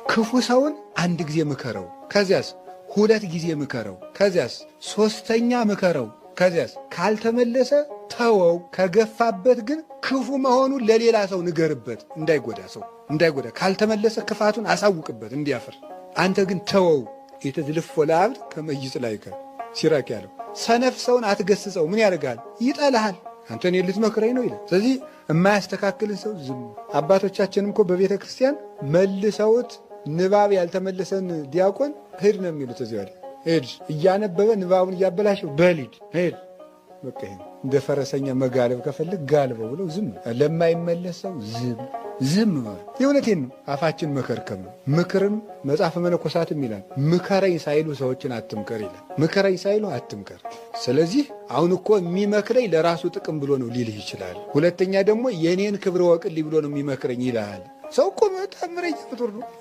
ክፉ ሰውን አንድ ጊዜ ምከረው፣ ከዚያስ ሁለት ጊዜ ምከረው፣ ከዚያስ ሶስተኛ ምከረው፣ ከዚያስ ካልተመለሰ ተወው። ከገፋበት ግን ክፉ መሆኑን ለሌላ ሰው ንገርበት፣ እንዳይጎዳ ሰው እንዳይጎዳ። ካልተመለሰ ክፋቱን አሳውቅበት እንዲያፍር። አንተ ግን ተወው። ኢትዝልፎ ለአብድ ከመ ኢይጽላእከ ሲራክ ያለው ሰነፍ ሰውን አትገስጸው። ምን ያደርግሃል? ይጠላሃል። አንተ እኔን ልትመክረኝ ነው ይላል። ስለዚህ የማያስተካክልን ሰው ዝም። አባቶቻችንም እኮ በቤተ ክርስቲያን መልሰውት ንባብ ያልተመለሰን ዲያቆን ሂድ ነው የሚሉት። እዚህ ወዲያ ሂድ እያነበበ ንባቡን እያበላሸው በል ሂድ ሂድ በቃ ይሄ እንደ ፈረሰኛ መጋለብ ከፈለግ ጋልበው ብለው ዝም። ለማይመለስ ሰው ዝም ዝም ማለት የእውነቴን ነው። አፋችን መከርከም ነው። ምክርም መጽሐፈ መነኮሳትም ይላል ምከረኝ ሳይሉ ሰዎችን አትምከር ይላል። ምከረኝ ሳይሉ አትምከር። ስለዚህ አሁን እኮ የሚመክረኝ ለራሱ ጥቅም ብሎ ነው ሊልህ ይችላል። ሁለተኛ ደግሞ የኔን ክብር ወቅልኝ ብሎ ነው የሚመክረኝ ይልሃል። ሰው እኮ ተአምረኛ ፍጡር ነው።